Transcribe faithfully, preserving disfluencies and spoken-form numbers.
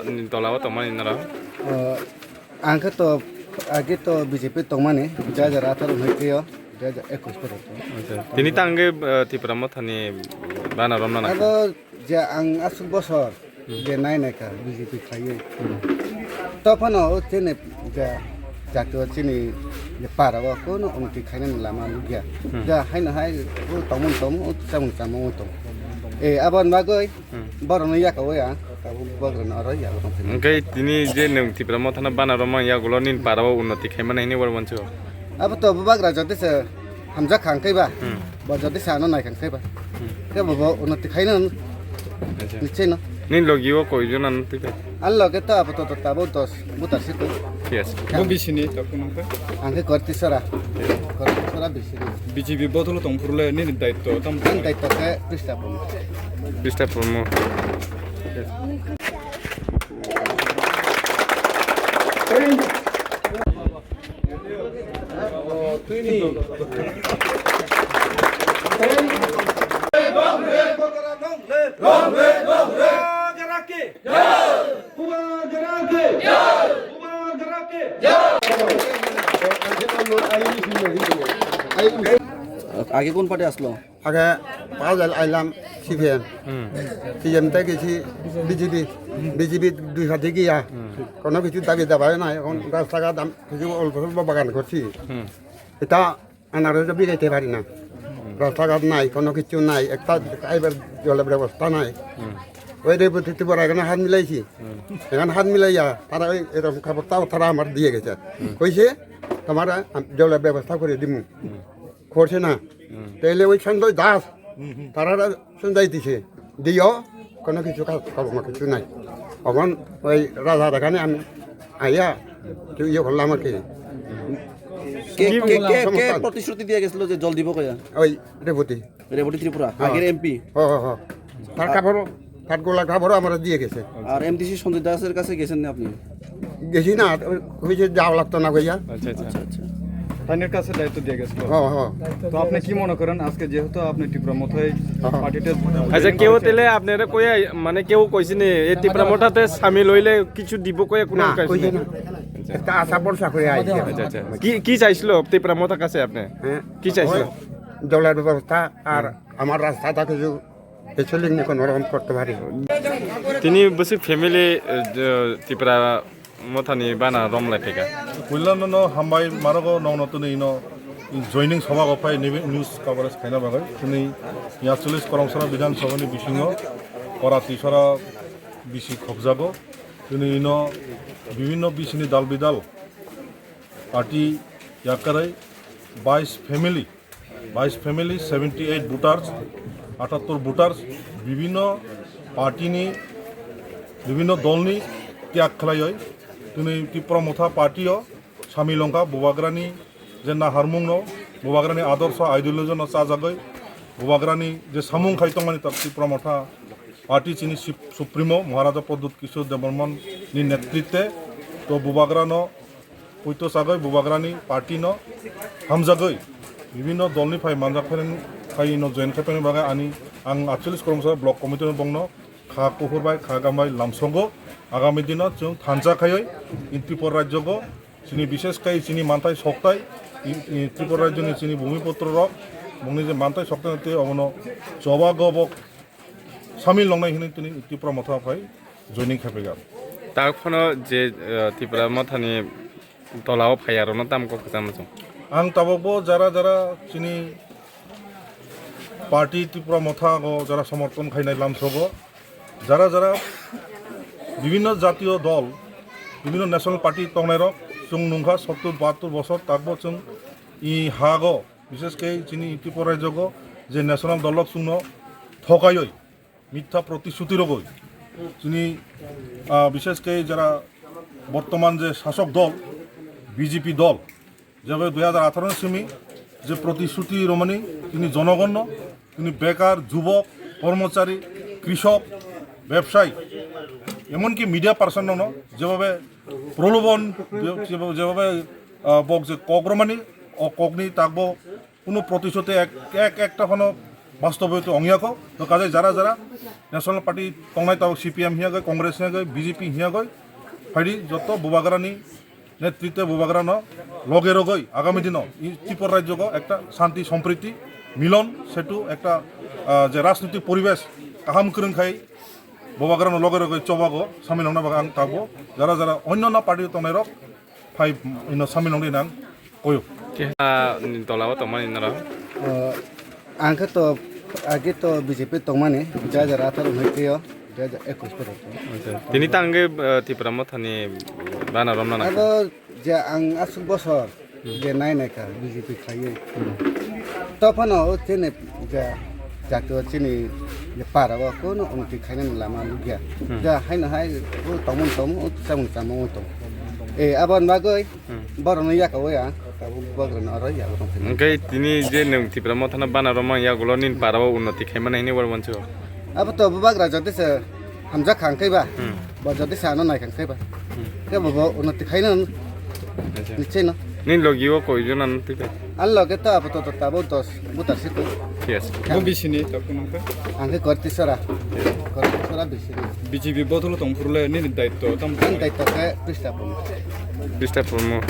ni tola o tongmani norok? O, ang khe to age to B J P tongmani, dui hajar atharo hai khe o, dui hajar ekwis porjonto. Acha. Tini tangwi, eh, Tipra Motha ni bana romna nang. Abo je ang aswk bosor je nai nai kha B J P khaiwi. Tophano o chini je jatio chini je para o kono unnoti khainani lama nukya. Hmm. Ja haino hai o tongmung tongmung, o chamung chamung tong. Eh, aboni bagwi Hmm. Borokno yaka o ya, tabuk borokno aro ya, borok. Hwnkhe tini je nwng Tipra Mothano bana romani yagulo nini para o unnoti khaimani hwnwi oro wancho. Abo to bubagra jodi se hamjak kha hwnkhe ba, Hmm. bo jodi se ano nai kha hwnkhe ba. Hmm. Khe bo, bo unnoti khaino Acha. Nicheno. Nini logi o koi jona no twi kha? Ani loge to abo to, to tabuk dos. Butar si koi. Yes. Bo bisini to kunung kha? Ang khe Kortisora. Kortisora bisini. B J P bodolo tong phuru le nini daitto tam? Ani daitto khe Krista Promo. Krista Promo. আগে কোন পার্টি আসলো? আগে পাঁচ আইলাম সিপিএম। হুম। সিপিএম থেকে গেছি BJP. BJP দুই হাতে গিয়া হুম। কোনো কিছু দাবি দাবা নাই। এখন রাস্তাঘাট আম-, কিছু অল্প স্বল্প বাগান করছি। হুম। এটা আনারসে বিকাইতে পারি না। রাস্তাঘাট নাই, কোনো কিছু নাই, একটা খাইবার জলের ব্যবস্থা নাই। হুম। ওই রেবতী ত্রিপুরা এখানে হাত মিলাইছি। হুম। এখানে হাত মিলাইয়া তারা ওই এরকম খবর তাও তারা আমার দিয়ে গেছে। হুম। কইছে, "তোমার আম-, জলের ব্যবস্থা করে দিমু।" হুম। করছে না। হুম। তাইলে ওই সঞ্জয় দাস, হুম, হুম। তারা সঞ্জয় দিছে। দিও, কোনো কিছু কাজ কর্ম কিছু নাই। এখন ওই রাজার এখানে আমি আইয়া, তুই ইয়ে করলাম আর কি। কে, কে, কে, কে সমস্যা। প্রতিশ্রুতি দিয়ে গেছিল যে জল দিব কইয়া? ওই রেবতী। রেবতী ত্রিপুরা, হ্যাঁ। আগের এমপি। হ্যাঁ, হ্যাঁ, হ্যাঁ। তার কাপড়, তার গোলা কাপড় আমরা দিয়ে গেছে। আর এমডিসি সঞ্জয় দাসের কাছে গেছেন না আপনি? গেছি না, ওই যে যাওয়া লাগতো না কইয়া। আচ্ছা, আচ্ছা। আচ্ছা, আচ্ছা। তাইনের কাছে দায়িত্ব দিয়ে গেছিল। হ্যাঁ, হ্যাঁ। তো আপনি কি মনে করেন আজকে যেহেতু আপনি টিপ্রা মথায় হ্যাঁ। পার্টিতে আচ্ছা, কেউ তাহলে আপনারা কইয়া, মানে কেউ কইছেনি এই টিপ্রা মথাতে সামিল হইলে কিছু দিব কইয়া কোনো না, কইছে কইছে না। না। একটা আশা ভরসা করে আইছে। আচ্ছা, আচ্ছা। কি, কি চাইছিল টিপ্রা মথার কাছে আপনি? হ্যাঁ। কি চাইছিল? ওই জলের ব্যবস্থা আর আমার রাস্তাটা কিছু কিছু লিখনি কোনো রকম করতে পারি। Tini bwswk family, eh, je, Tipra Mothani bana romlai phaikha. Puilano no hambai marogo nongno twnwi no joining sobago phai news coverage khaina bagwi twnwi yatcholish Koromsora Bidhan Sabhani bisingo Kora Tisora bisi khokjago twnwi no bibinno bisini dal bidal party yakarwi bais family bais family, seventy eight voters, atattor voters, bibinno party ni, bibinno dol ni tyag khlaiwi twnwi Tipra Motha party o samil wngkha. Bubagrani je naharmung no, Bubagrani adorsho ideology no chajagwi, Bubagrani je samung khai tongmani ta Tipra Motha party chini sip-, supremo Maharaja Pradyut Kishore Debbarman ni netritwe to Bubagra no poito sagwi Bubagrani party no hamjagwi bibinno dol ni phai manjak phai no join khai phai bagwi ani ang aatcholish Koromsora block committee no bongno kha kuphur bai kha gam bai lamsongo. Agami dino chwng thansa khaiwi in Tripura rajyo go chini bishesh khai chini manthai soktai in, in Tripura rajyo ni chini bhumiputro rok bongni je manthai soktai tei obono choba go bo samil longnai hinwi tini Tipra Motha phai joining khai phaikha. Tak phano je, eh, Tipra Mothani tolao phai arokno tamo kok kwchangma chwng. Ang tabukbo jara jara chini party Tipra Motha go jara somorthon khainai lamsogo jara jara bibinno jatiyo dol, bibinno national party tongnairok chwng nungkha sottur bahattur bosor takbo chwng i hago Bishesh khe chini Tripura rajyogo je national dolrok chwngno thokaiwi, mitha protishruti rogwi, chini, ah, bishesh khe jara bortoman je sasok dol, B J P dol, jebe dui hajar atharo ni simi je protishruti romani chini jonogonno, chini bekar, jubok, kormochari, krishok, bebsai, emonki media person rokno jebhabe prolobon, je-, jebhabe, ah, bok je kok romani, o kokni takbo Kuno protishuti ek, ek, ekta phano Bastobe to ongya ko, to kaje jara jara National Party tongnai tao C P M hiya goi, Congress hiya goi, B J P hiya goi, phaidi joto Bubagrani netritwe Bubagrano loge rogoi agami dino i Tripura rajyo go ekta shanti sompriti milon setu ekta, ah, je rajnitik poribesh kaham kwrwng khai Bubagrano loge rogoi chobago samil ongna bagwi ang tabuk jara jara onno party tongnai rok phai ino samil ongdi nang koyo. Keha ni tola o tongmani norok? O, ang khe to age to B J P tongmani, dui hajar atharo hwnwi twiyo, dui hajar ekush pore. Acha. Tini tangwi, eh, Tipra Mothani bana romna nang. Abo je ang aswk bosor je nai nai kha B J P khaiwi. To phano o chini je jatio chini je para o kono unnoti khainani lama nukya. Hmm. Ja haino hai o tongmung tongmung o chamung chamung o tong. E aboni bagwi Hmm. Borokno yakao ya, tabuk Bubagrano oro yago tongthai. Hwnkhe tini je nwng Tipra Mothano bana romang yagulo nini para o unnoti khaimani hwnwi uansukha. Abo to Bubagra jodi se hamjak kha hwnkhe ba, Hmm. bo jodi se ano nai kha hwnkhe ba. Hmm. Khe bo, bo unnoti khaino Acha. Nichai no. Nini logi o koi jona no twi kha? Ani loge to apato to tabuk dos butar si koi. Yes. Bo bisini to kuno khe? Ang khe Kortisora. Kortisora bisini. B J P bodolo tong phuru le nini daityo tam Ani daityo khe Krista Purmo. Krista Purmo.